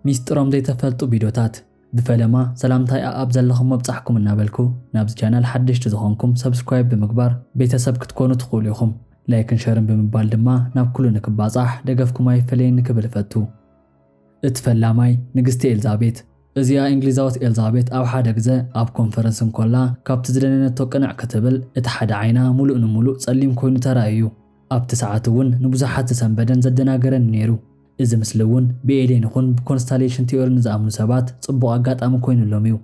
ሚስጥሮም ዘይተፈልጡ ቪዲዮታት። ብፈለማ ሰላምታይ ኣኣብ ዘለኹም መብጻሕኩም እናበልኩ፣ ናብዚ ቻናል ሓደሽቲ ዝኾንኩም ሰብስክራይብ ብምግባር ቤተሰብ ክትኮኑ ትኽእሉ ኢኹም። ላይክን ሸርን ብምባል ድማ ናብ ኩሉ ንክባጻሕ ደገፍኩም ኣይፈለየኒ ክብል እፈቱ። እቲ ፈላማይ ንግስቲ ኤልዛቤት። እዚኣ እንግሊዛዊት ኤልዛቤት ኣብ ሓደ ግዘ ኣብ ኮንፈረንስ እንኮላ ካብቲ ዝደነነቶ ቅንዕ ክትብል እቲ ሓደ ዓይና ሙሉእ ንሙሉእ ጸሊም ኮይኑ ተራእዩ። ኣብቲ ሰዓት እውን ንብዙሓት ዝሰንበደን ዘደናገረን ነይሩ። እዚ ምስሊ እውን ብኤልየን ይኹን ብኮንስታሌሽን ቲዮሪ ንዝኣምኑ ሰባት ጽቡቕ ኣጋጣሚ ኮይኑሎም እዩ።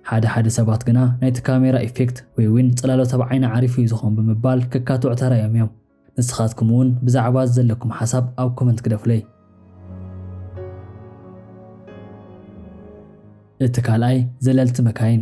ሓደ ሓደ ሰባት ግና ናይቲ ካሜራ ኢፌክት ወይ እውን ጽላሎት ኣብ ዓይኒ ዓሪፉ እዩ ዝኾን ብምባል ክካትዑ ተራእዮም እዮም። ንስኻትኩም እውን ብዛዕባ ዘለኩም ሓሳብ ኣብ ኮመንት ግደፉለይ። እቲ ካልኣይ ዘለልቲ መካይን።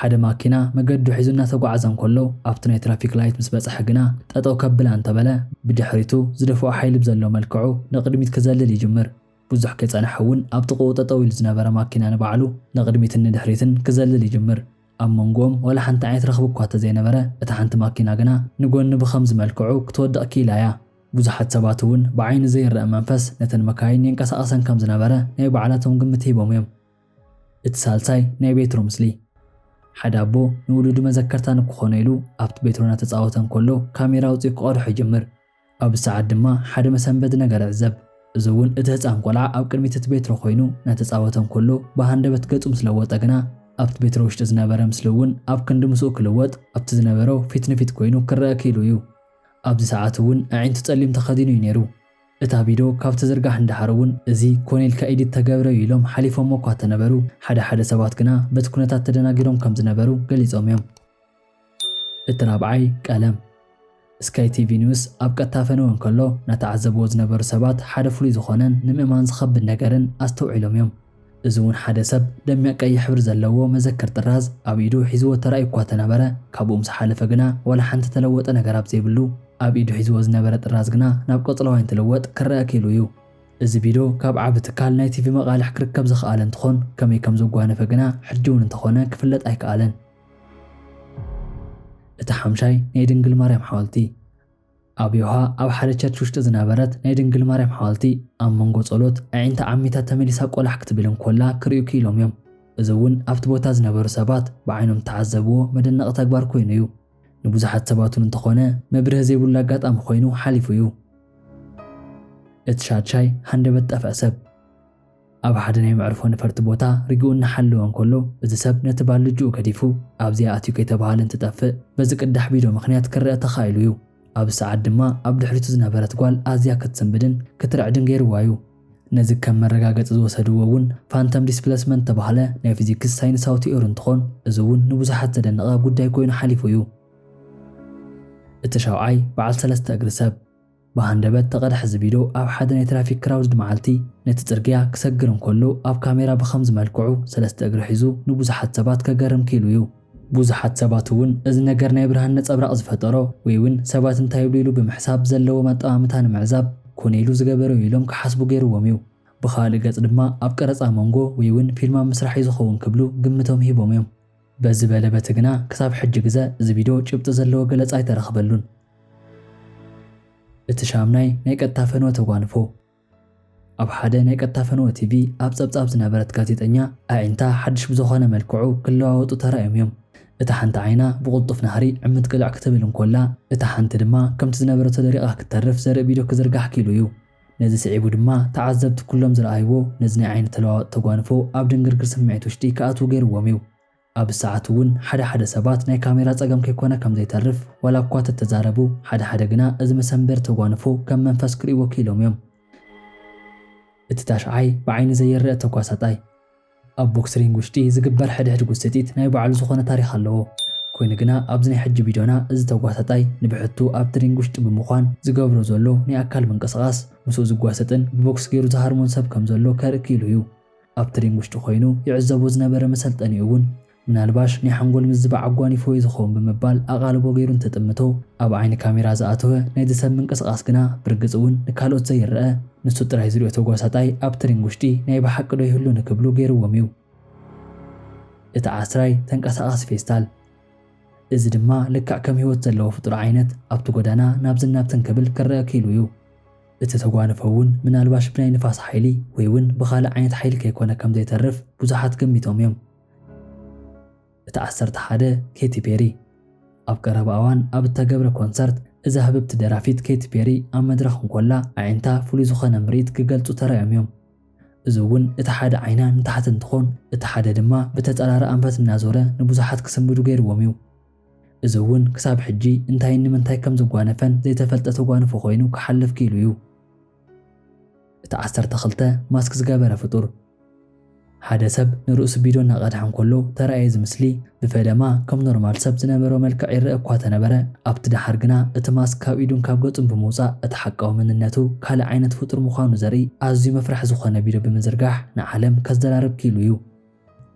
ሓደ ማኪና መገዱ ሒዙ እናተጓዓዘ እንከሎ ኣብቲ ናይ ትራፊክ ላይት ምስ በጽሐ ግና ጠጠው ከብላ እንተበለ ብድሕሪቱ ዝደፍኦ ሓይሊ ብዘሎ መልክዑ ንቕድሚት ክዘልል ይጅምር። ብዙሕ ከይጸንሐ እውን ኣብ ጥቕኡ ጠጠው ኢሉ ዝነበረ ማኪና ንባዕሉ ንቕድሚትን ንድሕሪትን ክዘልል ይጅምር። ኣብ መንጎኦም ዋላ ሓንቲ ዓይነት ረኽቢ እኳ ተዘይነበረ፣ እታ ሓንቲ ማኪና ግና ንጎኒ ብኸምዚ መልክዑ ክትወድቕ ክኢላ እያ። ብዙሓት ሰባት እውን ብዓይኒ ዘይረአ መንፈስ ነተን መካይን የንቀሳቐሰን ከም ዝነበረ ናይ ባዕላቶም ግምት ሂቦም እዮም። እቲ ሳልሳይ ናይ ቤትሮ ምስሊ። ሓደ ኣቦ ንውሉዱ መዘከርታ ንክኾኖ ኢሉ ኣብቲ ቤትሮ እናተጻወተ እንከሎ ካሜራ ኣውጺኡ ክቐድሖ ይጅምር። ኣብዚ ሰዓት ድማ ሓደ መሰንበዲ ነገር ዕዘብ። እዚ እውን እቲ ህጻን ቆልዓ ኣብ ቅድሚት እቲ ቤትሮ ኮይኑ እናተጻወተ እንከሎ ብሃንደበት ገጹ ምስ ለወጠ ግና ኣብቲ ቤትሮ ውሽጢ ዝነበረ ምስሊ እውን ኣብ ክንዲ ምስኡ ክልወጥ ኣብቲ ዝነበሮ ፊት ንፊት ኮይኑ ክረአ ክኢሉ እዩ። ኣብዚ ሰዓት እውን ኣዒንቱ ጸሊም ተኸዲኑ እዩ ነይሩ። እታ ቪድዮ ካብ ትዝርጋሕ እንዳሓር እውን እዚ ኮነ ኢልካ ኤዲት ተገብረ እዩ ኢሎም ሓሊፎሞ እኳ ተነበሩ፣ ሓደ ሓደ ሰባት ግና በቲ ኩነታት ተደናጊሮም ከም ዝነበሩ ገሊጾም እዮም። እቲ ራብዓይ ቀለም። ስካይ ቲቪ ኒውስ ኣብ ቀጥታ ፈነወ እንከሎ ናተዓዘብዎ ዝነበሩ ሰባት ሓደ ፍሉይ ዝኾነን ንምእማን ዝኸብድ ነገርን ኣስተውዒሎም እዮም። እዚ እውን ሓደ ሰብ ደሚቕ ቀይሕ ሕብሪ ዘለዎ መዘክር ጥራዝ ኣብ ኢዱ ሒዝዎ ተራእዩ እኳ ተነበረ፣ ካብኡ ምስ ሓለፈ ግና ዋላ ሓንቲ ተለወጠ ነገር ኣብ ዘይብሉ ኣብ ኢዱ ሒዝዎ ዝነበረ ጥራዝ ግና ናብ ቆጽለዋይ እንትልወጥ ክረአ ክኢሉ እዩ። እዚ ቪድዮ ካብ ዓቢ ትካል ናይ ቲቪ መቓልሕ ክርከብ ዝኸኣለ እንትኾን ከመይ ከም ዘጓነፈ ግና ሕጂ እውን እንተኾነ ክፍለጥ ኣይከኣለን። እቲ ሓምሻይ ናይ ድንግል ማርያም ሓወልቲ። ኣብ ዮሃ ኣብ ሓደ ቸርች ውሽጢ ዝነበረት ናይ ድንግል ማርያም ሓወልቲ ኣብ መንጎ ጸሎት ኣዒንታ ዓሚታ ተመሊሳ ቆላሕ ክትብል እንኮላ ክርእዩ ክኢሎም እዮም። እዚ እውን ኣብቲ ቦታ ዝነበሩ ሰባት ብዓይኖም ተዓዘብዎ መደነቒ ተግባር ኮይኑ እዩ። ንብዙሓት ሰባት እውን እንተኾነ መብርሂ ዘይብሉ ኣጋጣሚ ኮይኑ ሓሊፉ እዩ። እቲ ሻድሻይ ሃንደበት ጠፍአ ሰብ። ኣብ ሓደ ናይ መዕርፎ ነፈርቲ ቦታ ሪግኡ እናሓለወ እንከሎ፣ እዚ ሰብ ነቲ ባልጅኡ ገዲፉ ኣብዚኣ ኣትዩ ከይተባህለ እንትጠፍእ፣ በዚ ቅዳሕ ቪድዮ ምኽንያት ክረአ ተኻኢሉ እዩ። ኣብዚ ሰዓት ድማ ኣብ ድሕሪቱ ዝነበረት ጓል ኣዝያ ክትስንብድን ክትርዕድን ገይርዋ እዩ። ነዚ ከም መረጋገጺ ዝወሰድዎ እውን ፋንተም ዲስፕለስመንት ዝተባህለ ናይ ፊዚክስ ሳይንሳዊ ቲዮሪ እንትኾን፣ እዚ እውን ንብዙሓት ዘደነቐ ጉዳይ ኮይኑ ሓሊፉ እዩ። እቲ ሻውዓይ በዓል ሰለስተ እግሪ ሰብ። ብሃንደበት ተቐድሐ እዚ ቪድዮ ኣብ ሓደ ናይ ትራፊክ ክራውድድ መዓልቲ ነቲ ጽርግያ ክሰግር እንከሎ ኣብ ካሜራ ብኸምዚ መልክዑ ሰለስተ እግሪ ሒዙ ንብዙሓት ሰባት ከገርም ክኢሉ እዩ። ብዙሓት ሰባት እውን እዚ ነገር ናይ ብርሃን ነጸብራቕ ዝፈጠሮ ወይ እውን ሰባት እንታይ ይብሉ ኢሉ ብምሕሳብ ዘለዎ ኣጠማምታ ንምዕዛብ ኮነ ኢሉ ዝገበሮ እዩ ኢሎም ክሓስቡ ገይርዎም እዩ። ብኻልእ ገጽ ድማ ኣብ ቀረጻ መንጎ ወይ እውን ፊልም ኣብ ምስራሕ እዩ ዝኸውን ክብሉ ግምቶም ሂቦም እዮም። በዚ በለ በቲ ግና ክሳብ ሕጂ ግዘ እዚ ቪድዮ ጭብጢ ዘለዎ ገለጻ ኣይተረኽበሉን። እቲ ሻምናይ ናይ ቀጥታ ፈነወ ተጓንፎ። ኣብ ሓደ ናይ ቀጥታ ፈነወ ቲቪ ኣብ ጸብጻብ ዝነበረት ጋዜጠኛ ኣዒንታ ሓድሽ ብዝኾነ መልክዑ ክለዋወጡ ተራእዮም እዮም። እታ ሓንቲ ዓይና ብቕልጡፍ ናህሪ ዕምት ቅልዕ ክትብል እንኮላ፣ እታ ሓንቲ ድማ ከምቲ ዝነበረቶ ደሪቓ ክትተርፍ ዘርኢ ቪድዮ ክዝርጋሕ ክኢሉ እዩ። ነዚ ስዒቡ ድማ ተዓዘብቲ ኩሎም ዝረኣይዎ ነዚ ናይ ዓይኒ ተለዋዋጢ ተጓንፎ ኣብ ድንግርግር ስምዒት ውሽጢ ክኣትዉ ገይርዎም እዩ። ኣብ ሰዓት እውን ሓደ ሓደ ሰባት ናይ ካሜራ ጸገም ከይኮነ ከም ዘይተርፍ ዋላ እኳ ተተዛረቡ፣ ሓደ ሓደ ግና እዚ መሰንበሪ ተጓንፎ ከም መንፈስ ክርእይዎ ክኢሎም እዮም። እቲ ታሽዓይ ብዓይኒ ዘይረአ ተጓሳጣይ። ኣብ ቦክስ ሪንግ ውሽጢ ዝግበር ሕድሕድ ጉስጢት ናይ ባዕሉ ዝኾነ ታሪኽ ኣለዎ። ኮይኑ ግና ኣብዚ ናይ ሕጂ ቪድዮና እዚ ተጓሳጣይ ንብሕቱ ኣብቲ ሪንግ ውሽጢ ብምዃን ዝገብሮ ዘሎ ናይ ኣካል ምንቅስቓስ ምስኡ ዝጓሰጥን ብቦክስ ገይሩ ዝሃርሞን ሰብ ከም ዘሎ ከርኢ ክኢሉ እዩ። ኣብቲ ሪንግ ውሽጢ ኮይኑ ይዕዘቦ ዝነበረ መሰልጠኒኡ እውን ምናልባሽ ናይ ሓንጎል ምዝባዕ ኣጓኒፍዎ እዩ ዝኸውን ብምባል ኣቓልቦ ገይሩ እንትጥምቶ፣ ኣብ ዓይኒ ካሜራ ዝኣተወ ናይዚ ሰብ ምንቅስቓስ ግና ብርግጽ እውን ንካልኦት ዘይረአ፣ ንሱ ጥራይ ዝርእዮ ተጓሳጣይ ኣብቲ ሪንግ ውሽጢ ናይ ብሓቂ ዶ ይህሉ ንክብሉ ገይርዎም እዩ። እቲ ዓስራይ ተንቀሳቓሲ ፌስታል። እዚ ድማ ልክዕ ከም ህይወት ዘለዎ ፍጡር ዓይነት ኣብቲ ጎዳና ናብዝን ናብትን ክብል ክረአ ክኢሉ እዩ። እቲ ተጓንፎ እውን ምናልባሽ ብናይ ንፋስ ሓይሊ ወይ እውን ብኻልእ ዓይነት ሓይሊ ከይኮነ ከም ዘይተርፍ ብዙሓት ገሚቶም እዮም። እቲ ዓሰርተ ሓደ፣ ኬቲ ፔሪ። ኣብ ቀረባ እዋን ኣብ እተገብረ ኮንሰርት፣ እዛ ህብብቲ ደራፊት ኬቲ ፔሪ ኣብ መድረኽ እንኮላ፣ ኣዒንታ ፍሉይ ዝኾነ ምርኢት ክገልጹ ተራእዮም እዮም። እዚ እውን እቲ ሓደ ዓይና ንታሕቲ እንትኾን፣ እቲ ሓደ ድማ ብተጻራሪ ኣንፈት እናዞረ ንብዙሓት ክስምዱ ገይርዎም እዩ። እዚ እውን ክሳብ ሕጂ እንታይን ንምንታይ ከም ዘጓነፈን ዘይተፈልጠ ተጓንፎ ኮይኑ ክሓልፍ ክኢሉ እዩ። እቲ ዓሰርተ ክልተ፣ ማስክ ዝገበረ ፍጡር። ሓደ ሰብ ንርእሱ ቢዶ እናቐድሐ እንከሎ ተራእየ። እዚ ምስሊ ብፈለማ ከም ኖርማል ሰብ ዝነበሮ መልክዕ ይረአ እኳ ተነበረ፣ ኣብቲ ደሓር ግና እቲ ማስክ ካብ ኢዱን ካብ ገጹን ብምውጻእ እቲ ሓቃዊ መንነቱ ካልእ ዓይነት ፍጡር ምዃኑ ዘርኢ ኣዝዩ መፍርሒ ዝኾነ ቢዶ ብምዝርጋሕ ንዓለም ከዘራርብ ክኢሉ እዩ።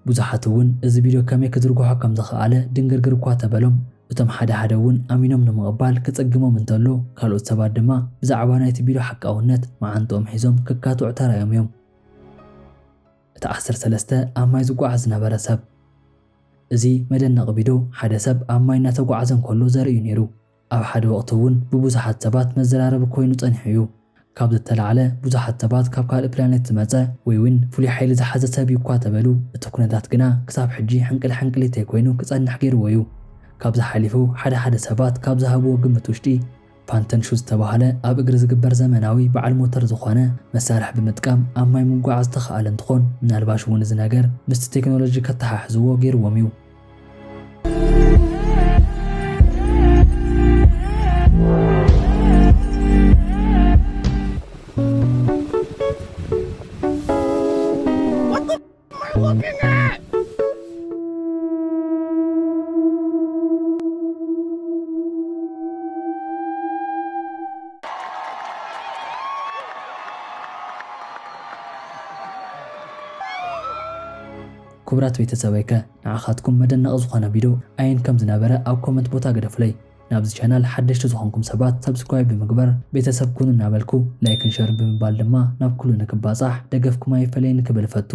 ብዙሓት እውን እዚ ቢዶ ከመይ ክዝርግሖ ከም ዝኸኣለ ድንግርግር እኳ ተበሎም፣ እቶም ሓደ ሓደ እውን ኣሚኖም ንምቕባል ክጽግሞም እንተሎ፣ ካልኦት ሰባት ድማ ብዛዕባ ናይቲ ቢዶ ሓቃውነት መዓንጥኦም ሒዞም ክካትዑ ተራእዮም እዮም። እቲ ዓሰርተ ሰለስተ፣ ኣብ ማይ ዝጓዓዝ ዝነበረ ሰብ። እዚ መደነቒ ቢዶ ሓደ ሰብ ኣብ ማይ እናተጓዓዘ እንከሎ ዘርኢ እዩ ነይሩ። ኣብ ሓደ ወቕቲ እውን ብብዙሓት ሰባት መዘራረቢ ኮይኑ ጸኒሑ እዩ። ካብ ዝተላዕለ ብዙሓት ሰባት ካብ ካልእ ፕላኔት ዝመጸ ወይ እውን ፍሉይ ሓይሊ ዝሓዘ ሰብ እዩ እኳ ተበሉ፣ እቲ ኩነታት ግና ክሳብ ሕጂ ሕንቅል ሕንቅሊተይ ኮይኑ ክጸንሕ ገይርዎ እዩ። ካብዚ ሓሊፉ ሓደ ሓደ ሰባት ካብ ዝሃብዎ ግምት ውሽጢ ፓንተን ሹ ዝተባህለ ኣብ እግሪ ዝግበር ዘመናዊ በዓል ሞተር ዝኾነ መሳርሒ ብምጥቃም ኣብ ማይ ምጓዓዝ ዝተኻኣለ እንትኾን፣ ምናልባሽ እውን እዚ ነገር ምስቲ ቴክኖሎጂ ከተሓሕዝዎ ገይርዎም እዩ። ክቡራት ቤተሰበይከ፣ ንዓኻትኩም መደነቒ ዝኾነ ቢዶ ኣየን ከም ዝነበረ ኣብ ኮመንት ቦታ ግደፉለይ። ናብዚ ቻናል ሓደሽቲ ዝኾንኩም ሰባት ሰብስክራይብ ብምግባር ቤተሰብ ኩኑ እናበልኩ፣ ላይክን ሸርን ብምባል ድማ ናብ ኩሉ ንክባጻሕ ደገፍኩም ኣይፈለየኒ ክብል እፈቱ።